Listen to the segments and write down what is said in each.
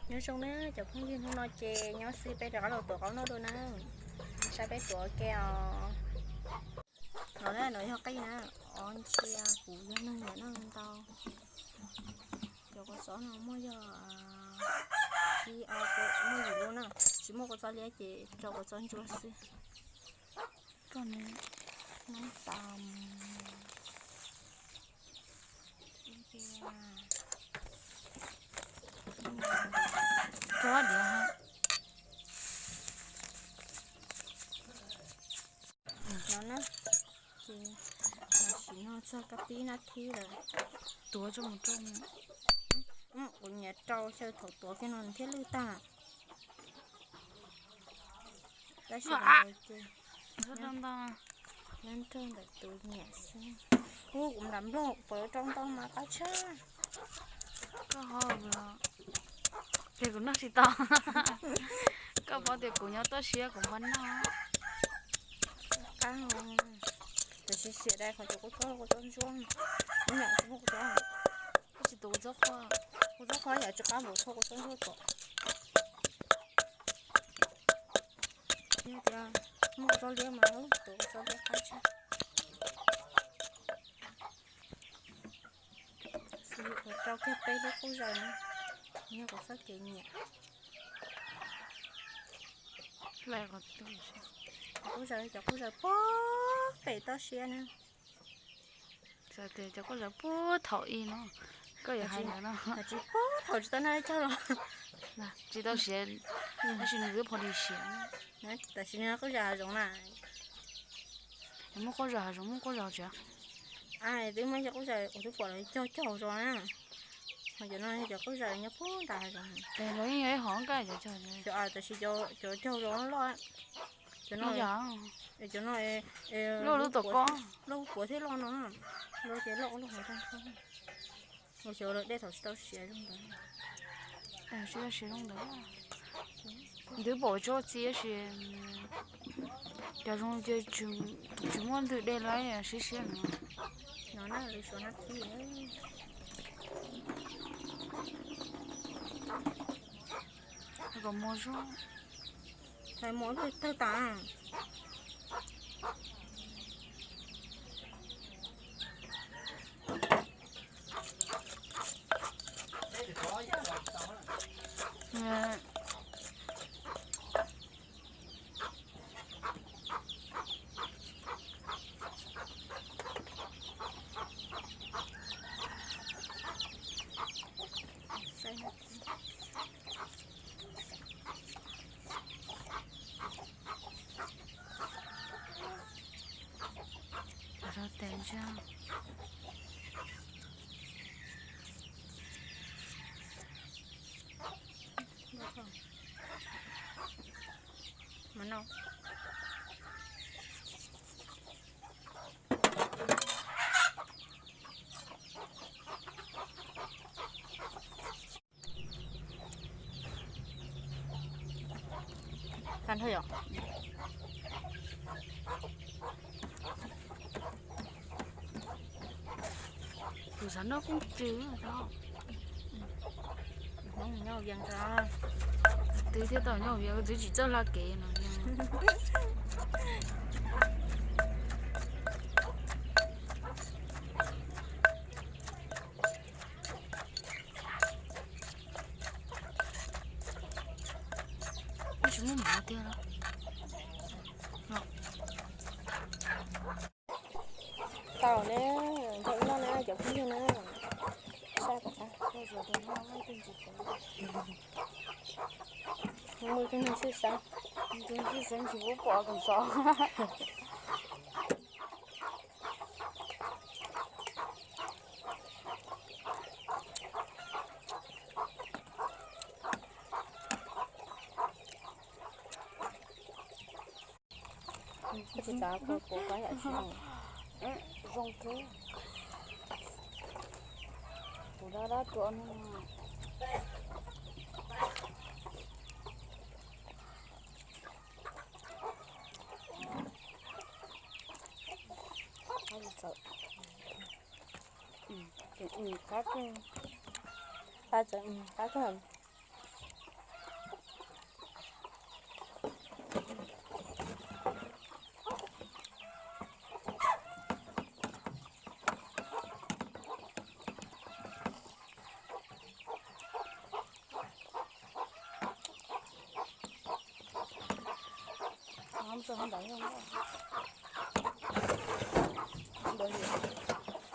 Nyob zoo na cov phooj ywg, hnub no ces nyob xwb peb rov qab los tuav qaub noj dua na. Saib peb tuav ua ke os. No na, no yog qij na, ob ntsia kuv yog neeg nyiam noj ntau. Cov kua txob no muaj yog ib ob peb, muaj yim lub na, tsis muaj kua txob liab ces rau kua txob ntsuab xwb. Koj neb, neb tas rov diav ha. No na, ces los sim no txog kav pib nab thib lawm. Tuav tso mus rau, kuv nyiam rau xyaw thaum tuav kiag no thiaj lwj tag. Tab sis ces nyob rau ntawm tus nyiam xwb. Ub, kuv nram nplooj kuv pom rau ntau mas qab tshaj. Koj ho, ces kuv noj tsis tau. Koj paub tias kuv nyob toj siab kuv npaj noj. Qab, tab sis xiam dai qhov cov kua txob, kua txob ntsuab, kuv nyiam tsis muaj kua txob. Koj tsis tuav kua txob qhuav, kua txob qhuav yam tsis qab npaum txhob kua txob ntsuab tom. Yog tias muaj kua txob liab mas tuav kua txob liab qab tshaj. Xws li kuv rau kiag peb lub qub zaws na, yog kuv txoj kev nyiam. Qub zaws, cov qub zaws puag pem toj siab na. Cov qub zaws puag thaum ub no, koj yuav hais ntawd no. Tsis puag thaum tsis tau noj ib zaug los. Tsis tau siav, tab sis nws twb pha li siav. Tam sim no qub zaws hav zoov na. Muaj qub zaws hav zoov, muaj qub zaws tsev. Twb muaj cov qub zaws uas twb pom lawv cog caug zos na. Ho cov no yog cov qub zaws nyob puag nram hav zoov. Los yeej yog ib hom nkaj cov caug. Tam sis cov caug zos loj. Cov no, cov no loj lub tuam ko, loj puav thiab loj no, loj ces loj loj hauv tag nrho. Ua xyov lawv dej thaum tsis tau siav zoo ntawd. Tsis tau siav zoo ntawd. Twb pom tsob txiab si, cov zoo ces tsis muaj ntws dej lawm siab siab no. No na, lub suav nab thib. Kom muaj zoo. Hais muaj tawg tas. Rau tes ntsia. Mas no. Tag nrho yom. Kuv xav noj qoob tsw. Nyob vias, twb thiaj tau nyob vias, kuv twb tsis txawj hla kev no. Tsis muaj mov tiag los. Tau ne, nrog wb noj na cov phooj ywg na. Saib kom tag. Muaj ib tug neeg sib xeeb, ib tug neeg sib xeeb tsis pub pom tus sov. Koj tsis xav kua kuv koj yam tsis zoo. Zoo thiab. Kuv dab dab rua no. Qab txawm, qab txawm, qab txawm. Ntawd yog ntawd,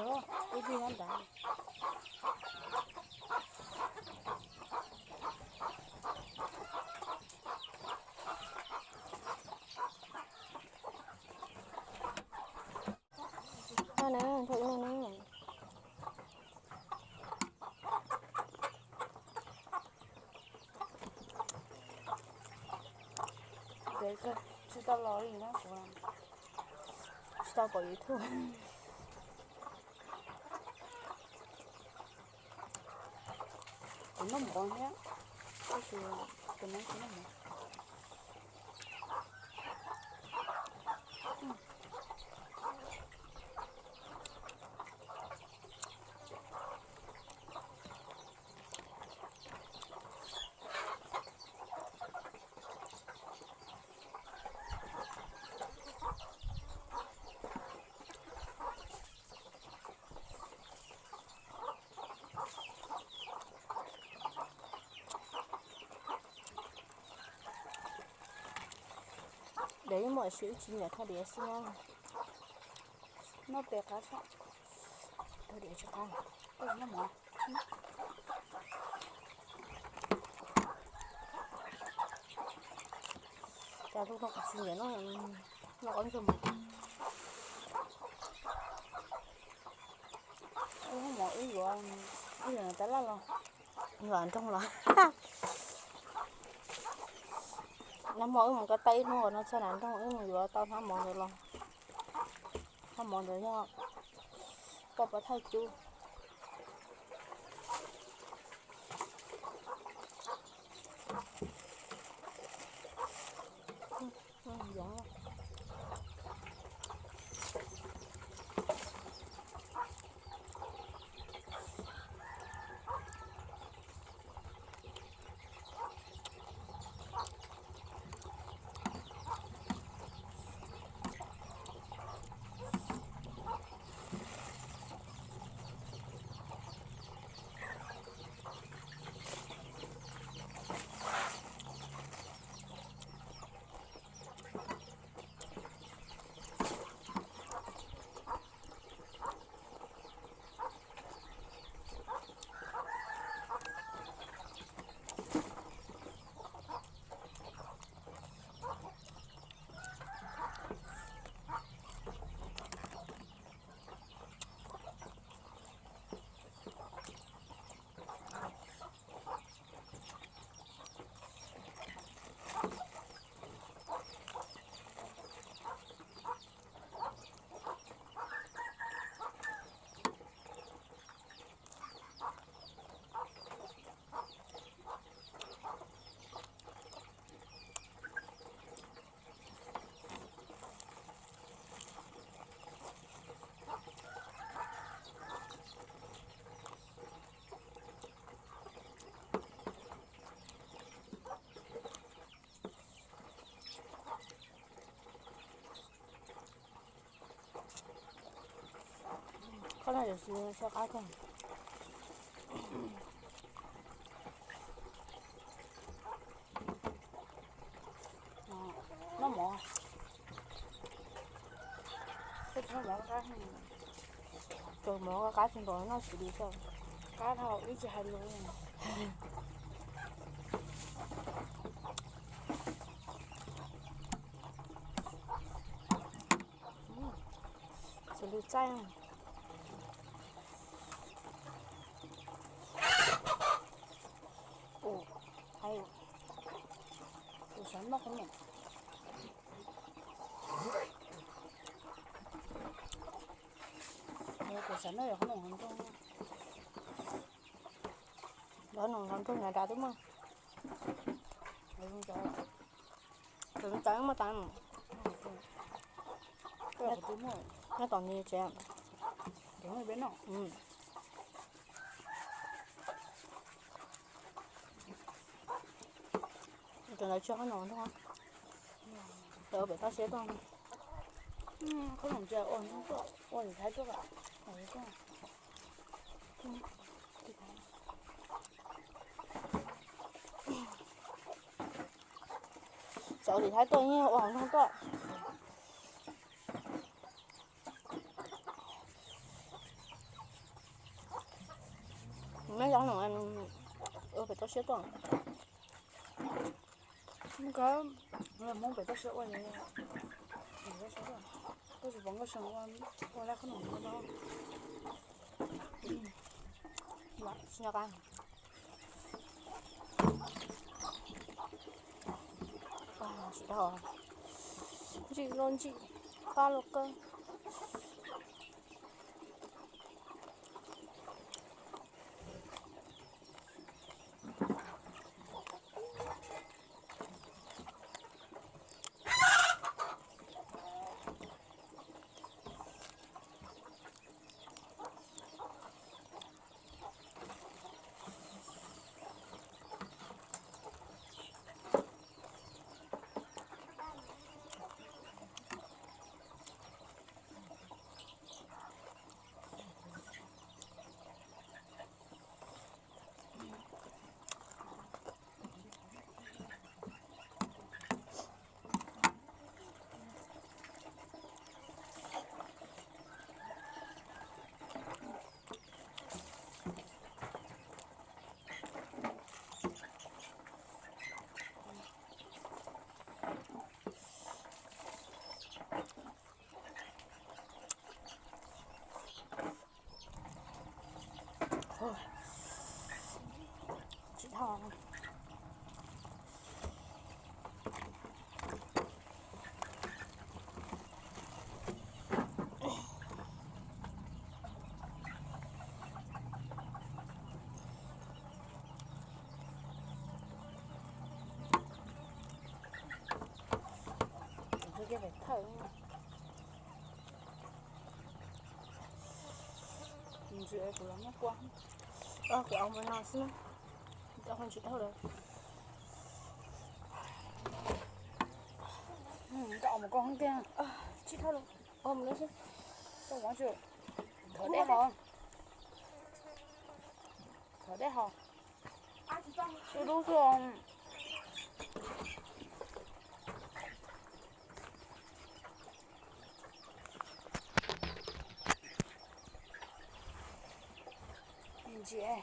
ub, ib ntawd. No na, nrog ib no na. Ntev kawg, tsis tau los li na, kuv tsis tau pom YouTube. Kuv noj mov thiab, tab sis kuv noj tsis noj mov. Dev yeej muaj siv ib tsis nyiam thaj diav xwb na. Noj tes qab tshaj, thaj diav tsis qab, koj noj mov. Cas lub no kuv tsis nyiam noj, noj qaub ntseg mov. Ub, mov wb yuav, wb yuav tab laj los, yuav nroog los. Nag hmo wb mus ko taw ib hnub no txog nram nroog wb mus yuav tau hnab mov ntawd los. Hnab mov ntawd yog poj pov thawj cub. Koj noj yuav siv sab qab kawg. Noj mov. Koj tsis noj mov qab, tus mov qab tsis npaum noj xws li koj. Qab dhau ib tsis hais lus. Xws li txaij. Ua, hais, kuv xav noj qhov no. Kuv xav noj yog qhov no hov nroog. Lov no hov nroog nyob dab twb muaj. Tus ntawd muaj tas. Nyob tom ntsis tsev. Tus ntawd tsis qhov no nrog. Tus pem toj siab tuaj. Qhov no ntsia ua ntsuag tuaj, ua yus thaib tuaj. Cov tim Thaib tuaj yeej ua hauv nroog tuaj. Neb cov no ua pem toj siab tuaj. Nkawd Hmoob pem toj siab ua, tab sis pom nkauj seem ua lab qhob noom no. Ntsim dhau, ntsim los ntsim, qab los kawg. Tsis dhau. Ntsia kuv los muab kua, kuv au mus no xwb, tsis dhau lawm. Tsis dhau lawm, au mus no xwb. Thov dej hos, thov dej hos, dub dub xwb. Ntsia,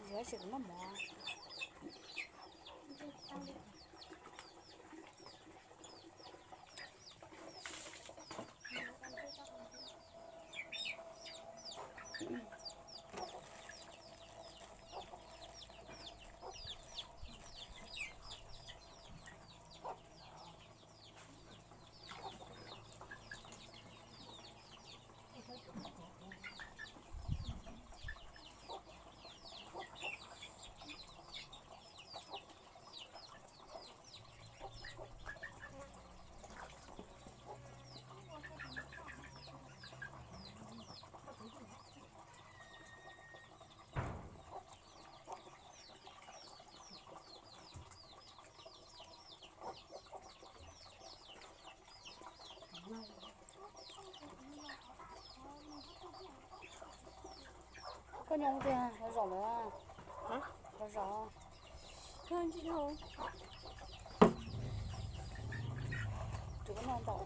ntsia tsis noj mov. Koj nyob tiag, los zaum lawm. Los zaum. Tus koj noj ntau.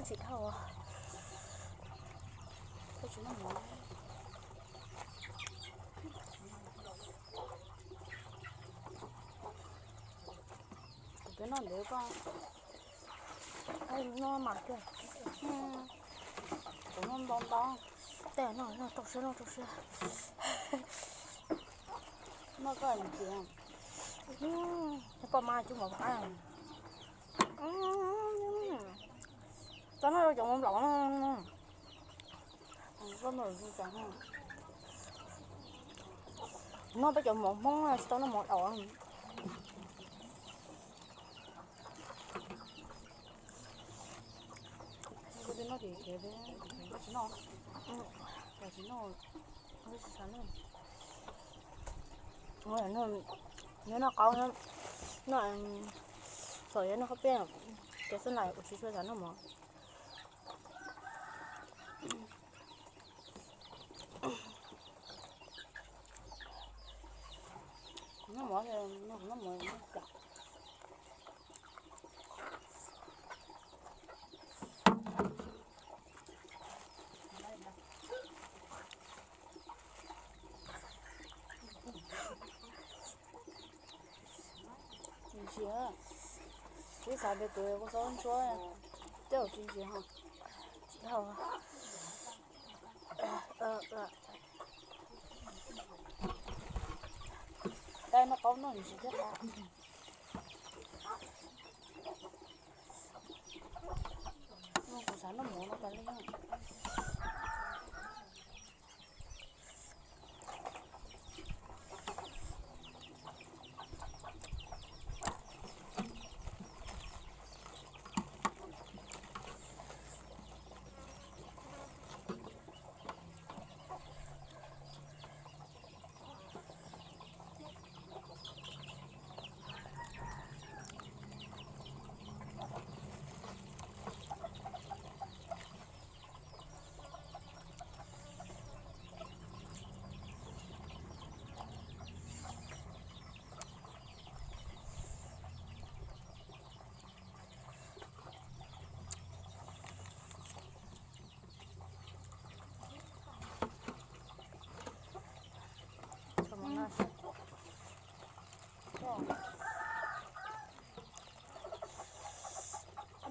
Ntsim dhau, koj tsis noj mov. Kuv peb noj ntev koj noj mas kiag. Kuv noj ntau ntau. Tej no noj rau siab, noj rau siab. Noj koj ntxiv. Poj mas cub mov qab. Tau noj cov mov nplaum no. Noj peb cov mov Hmoob tsis tau noj mov daum. Koj twb noj tim kev, koj tsis noj, koj tsis noj, koj tsis xav noj. Nyob noj qaub, No, thaum yuav noj qhob peb, cov xab lais kuv tsis tshua xav noj mov. Noj mov, noj mov. Ntsia, twb xav tias kuv kuv txhob ntsuab, tej zaum tsis ntsia ho. Tab noj qaub noj ntsis thiab qab. Kuv xav noj mov no tas li.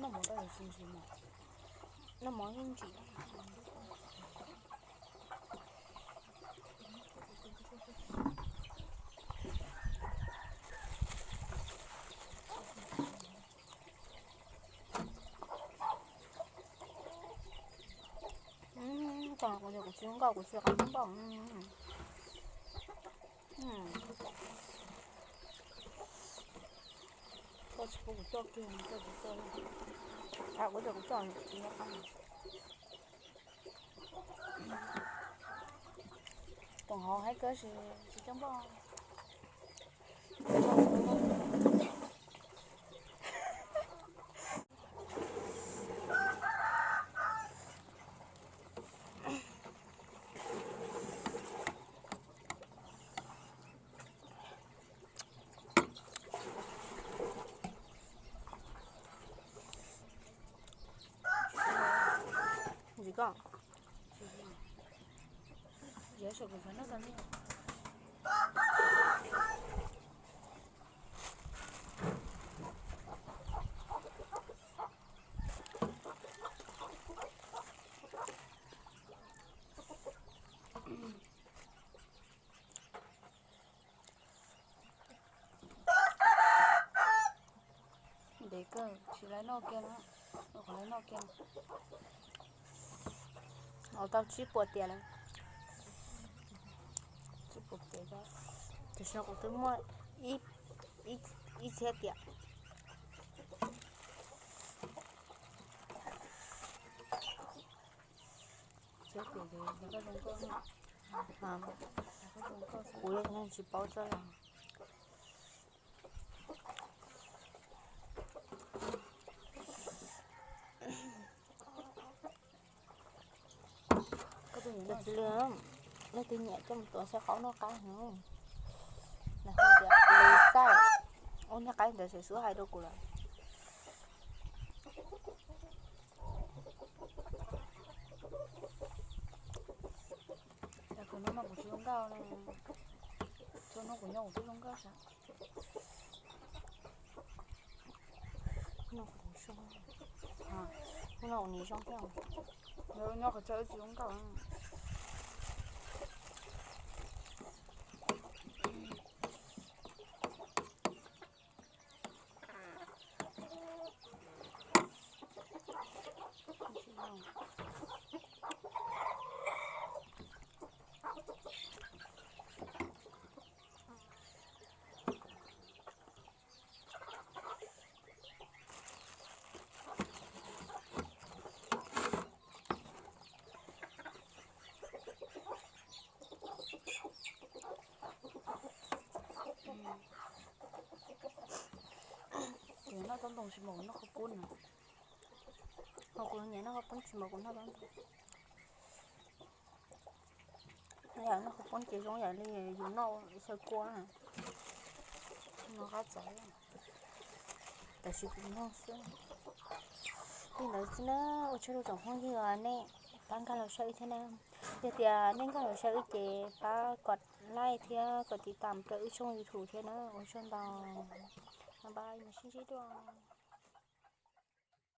Noj mov tau tsis ntsis mas, noj mov yeej ntsim. Kuv yog kuv tsis zoo nkauj, kuv tsis qab npauj. Koj tsis pub kuv coj kiag, koj tsis coj. Kuv coj, kuv coj tsis nyob qab. Toom hauv haib kawg, tsis coj npauj. Ntsis koj, ntsis saum kuv xav noj tas li. Ntev kawg, tsis laiv noj kiag na. Qhov laiv noj kiag, ua tau tsib puas tiam lawm. Tsib puas tiam, tam sim no kuv twb muaj ib txhiab tiam. Txhiab tiam ces koj zoo nkauj, kuv yog neeg tsis paub txoj los. Tus txiv lws, leej twg nyiam coj mus tuav xyaw qaub noj qab no. Nws hu tias Lis Xaij. Ua niag qaib ntawd xwb hais rau kuv lawm. Kuv noj no kuv tsis zoo nkauj, txhua hnub kuv nyob kuv twb zoo nkauj sav. Noj kuv zoo, noj kuv nim zoo thiab. Nyob qhov chaw tsis zoo nkauj. Noj tsob ntoo tsis npaum noj qhaub poob no. Ho kuv nyiam noj qhaub poob tsis npaum kuv noj tsob ntoo. Yam noj qhaub poob ces zoo yam li yus noj xyaw kua no qab txawv. Tab sis kuv noj xwb. Li ntawd xwb na, ua tsaug rau tsoom phooj ywg uas nej pab nkag los saib wb thiab na. Yog tias nej nkag los saib wb ces pab kom like thiab kom tiv tam rau wb tshooj YouTube thiab na. Ua tsaug ntau. Bye bye, mus sib ntsib dua.